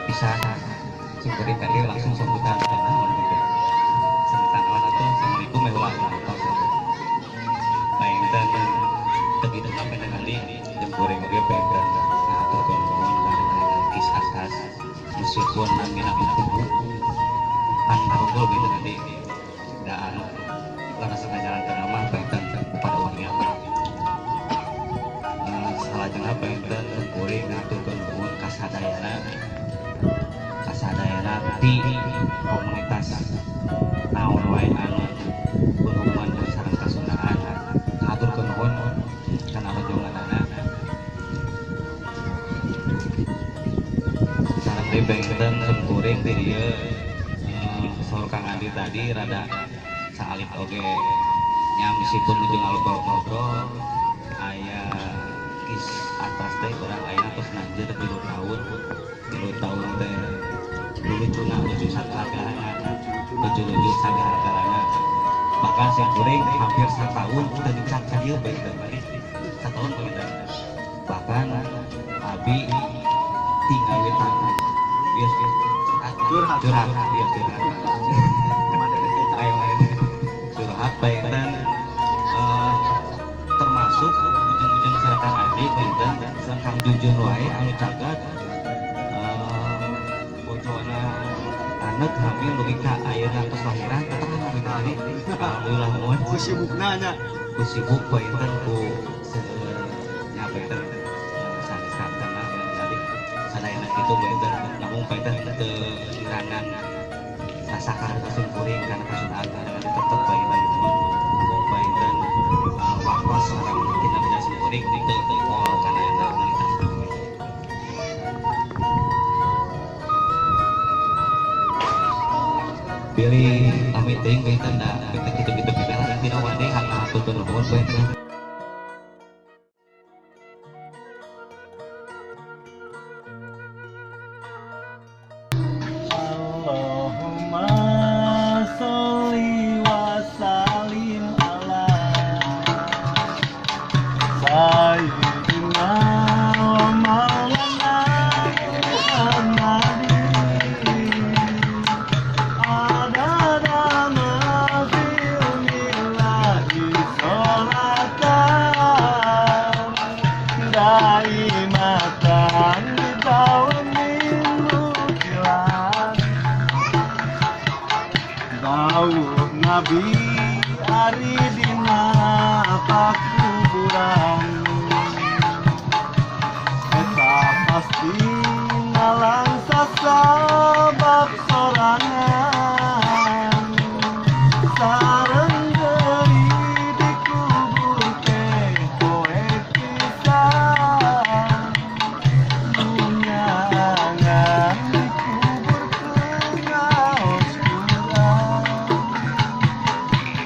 Pisan singkuring tadi langsung sambutan naon gitu. Sambutan naon atuh assalamualaikum warahmatullahi wabarakatuh. Painten begitu sampai kali jempuring oge painten ngaturkeun nuhun kana kisah khas meskipun namina buku kan ngobrol gitu nanti da anu langsung ngajalankeun mah painten kepada uangnya. Salajengna painten kuring ngaturkeun nuhun ka sadayana di komunitas naon wae anu berhubungan sareng kasundaan ngaturkeun nuhun kana rojonganana sareng deui painten simkuring di dieu saur Kang Andi tadi rada saalit oge nya meskipun nuju ngobrol-ngobrol aya kis atas teh urang aya tos nanjeur 3 tahun 3 tahun teh lucuna lucu sagala-galana lucu-lucu sagala-galana bahkan sim kuring hampir setahun teu nincak ka dieu bae teh setahun begitu bahkan abi tinggal wetan bias curhat iya curhat ayo curhat bae termasuk ujung-ujung sareng Andi bae sareng Kang Junjun wae anu cagat bojona anak hamil dugi ka ayeuna tos lahiran tetep gitu tadi alhamdulillah muhun ku sibukna nya ku sibuk bae ku nya bae sanes kantana tadi sadayana kitu bae namun bae teu ngirangan rasa kaharep simkuring kana kasundaan tetep bae mung bae waktos sareng kinerja simkuring teu ngol kana eta komunitas. Pilih amit teuing benten da benten kitu-kitu bela dina wade hatur nuhun benten. Allahumma sholli wa sallim ala sayyidina wa maulana Muhammadin adada ma fi ilmillahi sholatan daimatan bidawamin nukilan dawuh Nabi ari dina pakuburan eta pasti nalangsa sabab sorangan sareng deui dikubur teh poe pisan nunyangan dikubur ku ngaos Quran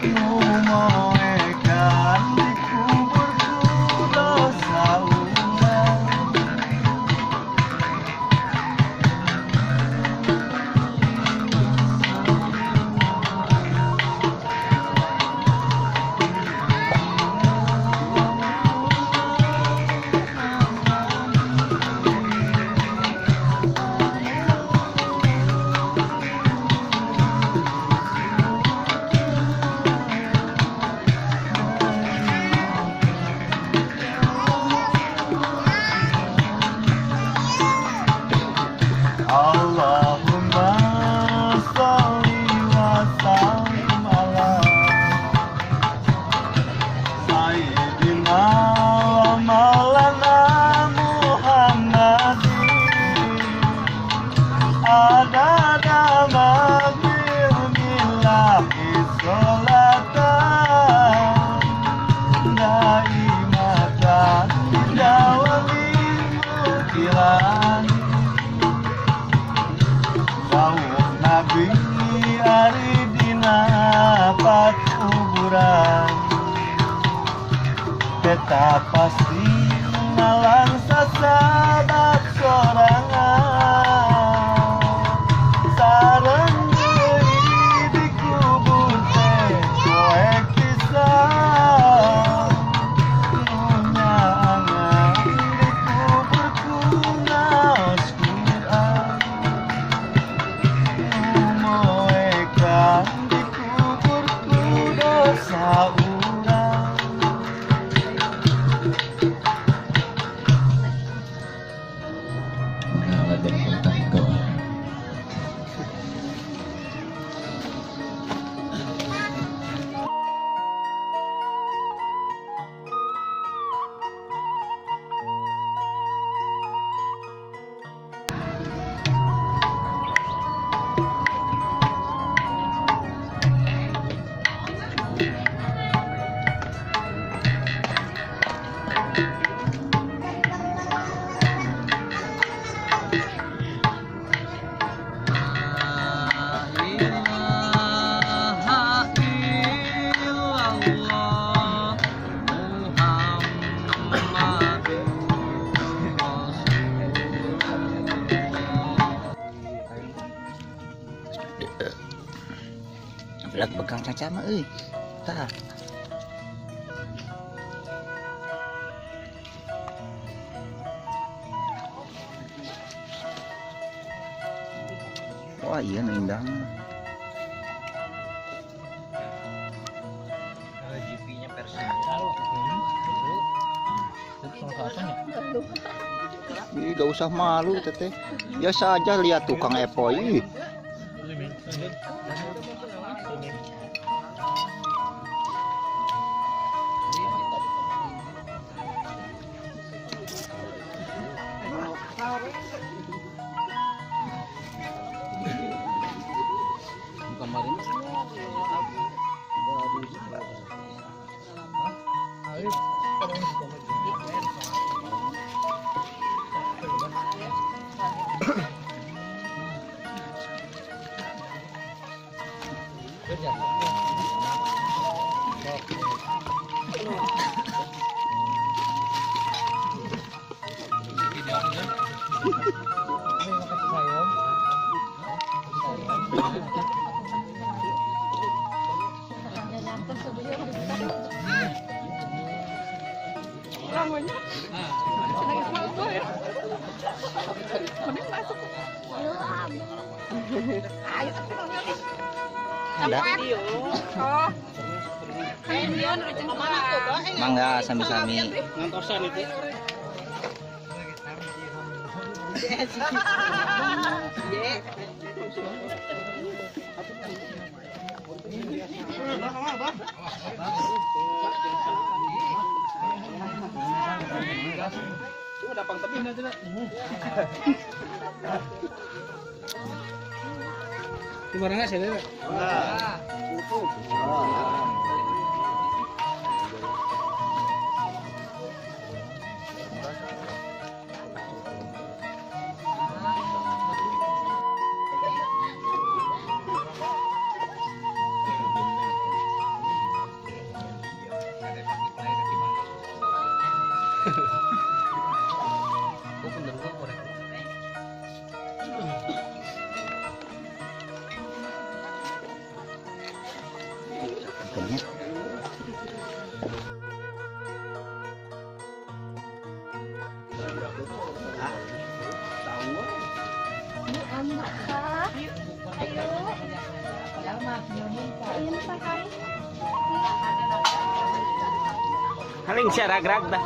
nu moekan dikubur ku dosa urang. Eta pasti nalangsa sabab sorangan. Sareng deui dikubur teh poek pisan. Nu nyaangan dikubur ku ngaos Quran. Nu moekan dikubur ku dosa urang. Belat pegang caca mah euy. Tah. Wah, iya nu indang. GP-nya versi. Ih, gak usah malu teteh. Biasa aja lihat tukang epoi. Ada. Mangga sami-sami. Ngantosan itu. Gimana sih, Dek? Kayaknya. Haling siya rag-rag dah.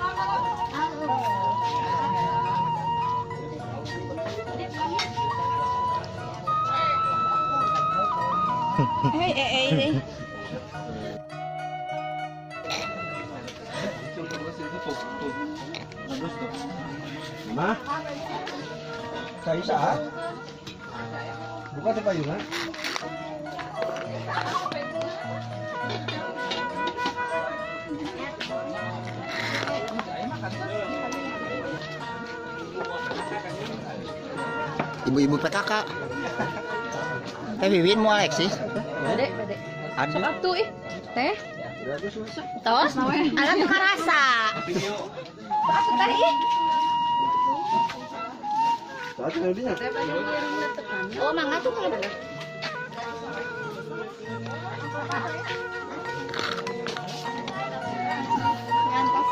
Ma? Kaisa ah? Buka sa payo ha? Ibu-ibu PKK. Teh Wiwin mau Alexis? Bade, bade. Aduh. Sok atuh ih. Teh. Tos, alam karasa. Atuh teh ih. Oh, mangga tuh kalau bener. Ngantos.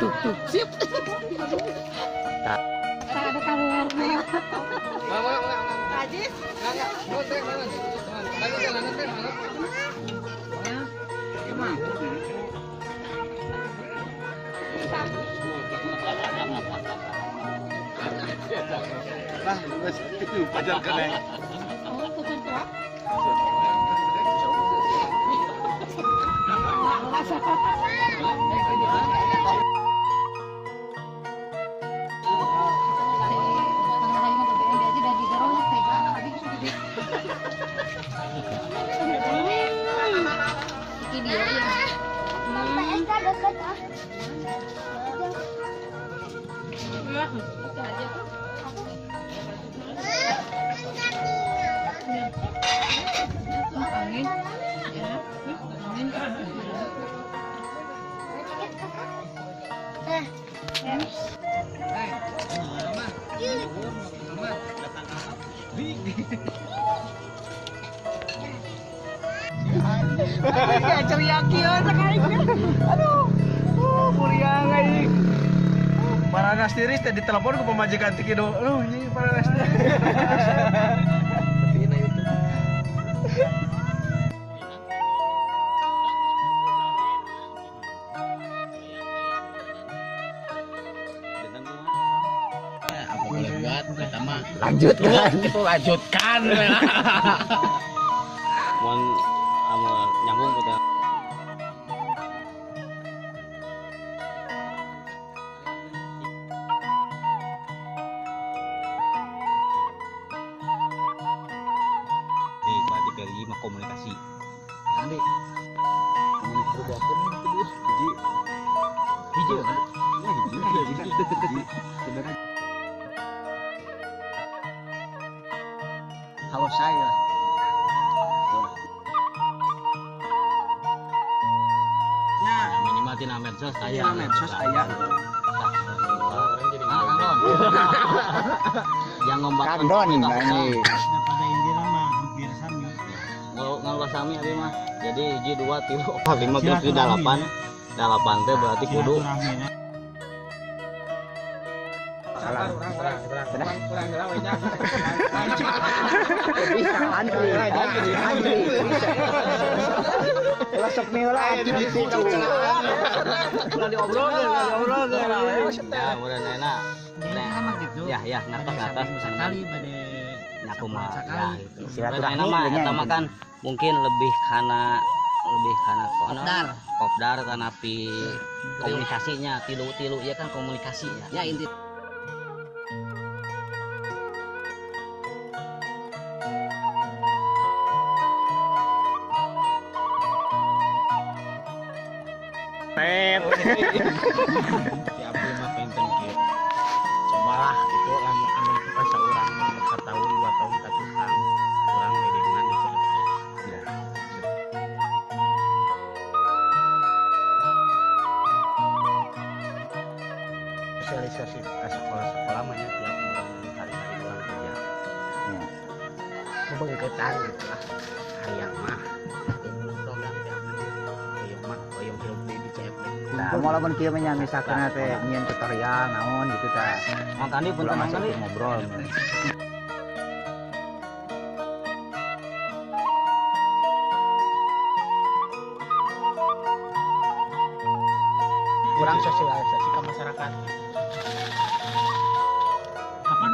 Tuh, sip. Ada keluar nih. Ajis. Lah, pajar kena. Oh, pajar tua. Ya ceriaki sekali. Aduh. Muriang aing. Paranas tiris teh ditelepon ku pamajikan ti kidu. Aduh, ini paranas tiris. Tapi na YouTube. Lanjutkan. Itu lanjutkan. Mohon nyambung kita. Di Pak Peri mah komunikasi. Nanti komunikasi hiji. Hiji. Hiji. Sebenarnya kalau saya ya minimal tina medsos aya. Medsos aya. Ah, Kang Don. Yang ngombat Kang Don ini. Pada intinya mah hampir sami. Ngaluas sami abi mah. Jadi 1 2 3 4 5 6 7 8. 8 teh berarti kudu. Ya, ya, ngertos sekali pada kan mungkin lebih karena kopdar karena pi komunikasinya tilu-tilu ya kan komunikasinya. Ya inti. Tiap lima pinten kieu. Cobalah gitu lamun anu pas urang satahun 2 tahun ka tukang urang ngiringan di CFD. Ya. Sosialisasi ke sekolah-sekolah mah tiap urang hari-hari urang kerja. Ya. Bengketan gitu lah. Hayang mah program tiap hoyong mah hoyong hirup di CFD. Nah, walaupun kieu mah nya misalkan teh nyieun tutorial naon gitu tah. Mang Tandi punten Mang Tandi ngobrol. Kurang sosialisasi ke masyarakat. Kapan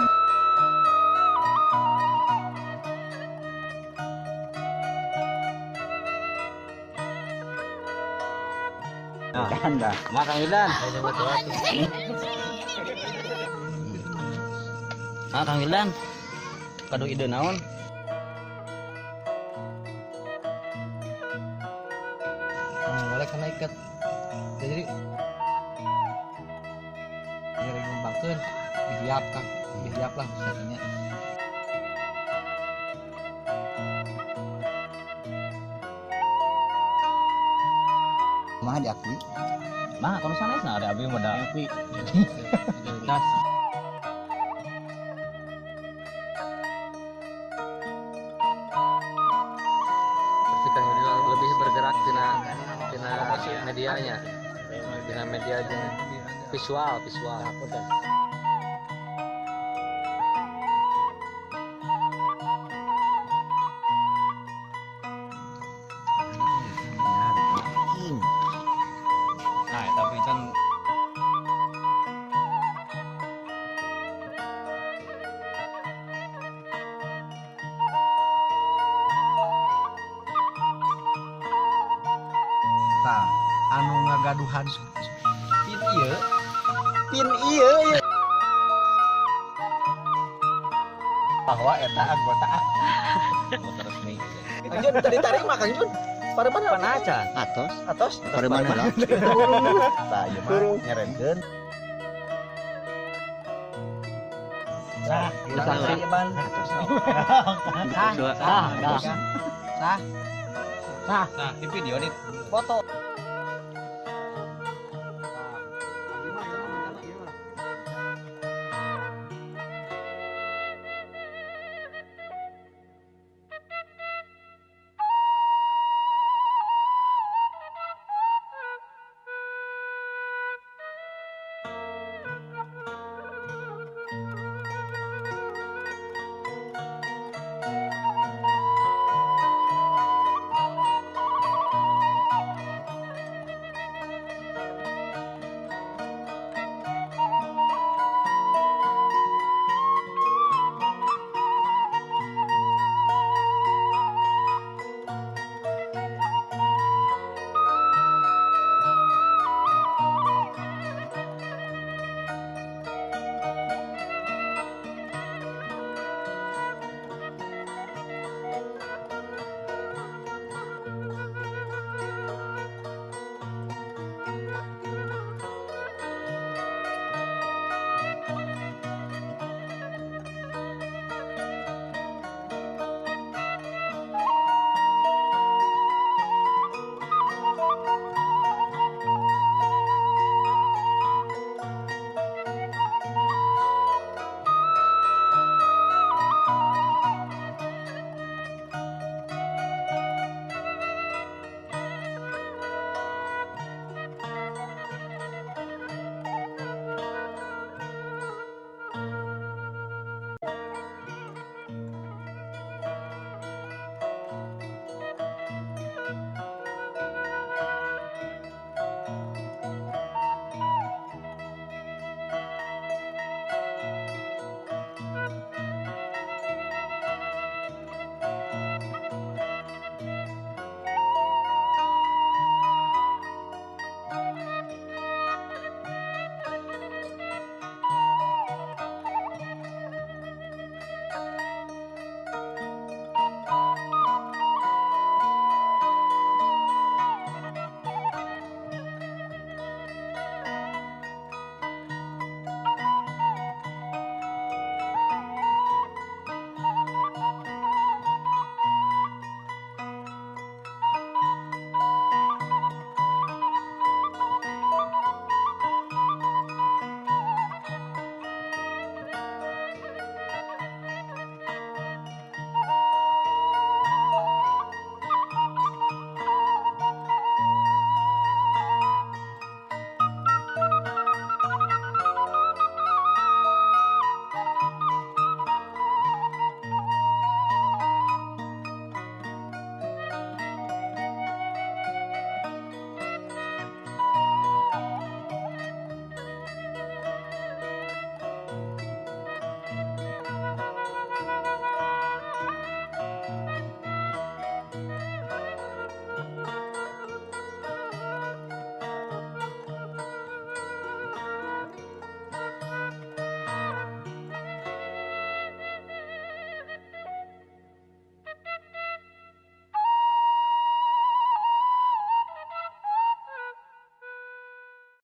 Anda. Mak Kang Wildan. Ah, Kang Wildan. Kado ide naon? Boleh kena ikat. Jadi ngiring ngembangkeun dihiap Kang, dihiap lah misalnya. Mah diakui. Mah kalau sanesna ada abi modal. Diakui. Mayoritas. Persikan lebih bergerak tina tina medianya. Tina media jeung visual, visual. Nah, tapi kan Tah, anu ngagaduhan pin ieu, Pin ieu ieu. Bahwa eta anggota anggota resmi. Kang Jun tadi tarik mah Kang Jun. Pareman Pan acan. Atos. Atos. Pareman heula. Tah ieu mah nyerenkeun. Sah, saksi ban. Sah, sah, Sah. Sah, di video di Foto.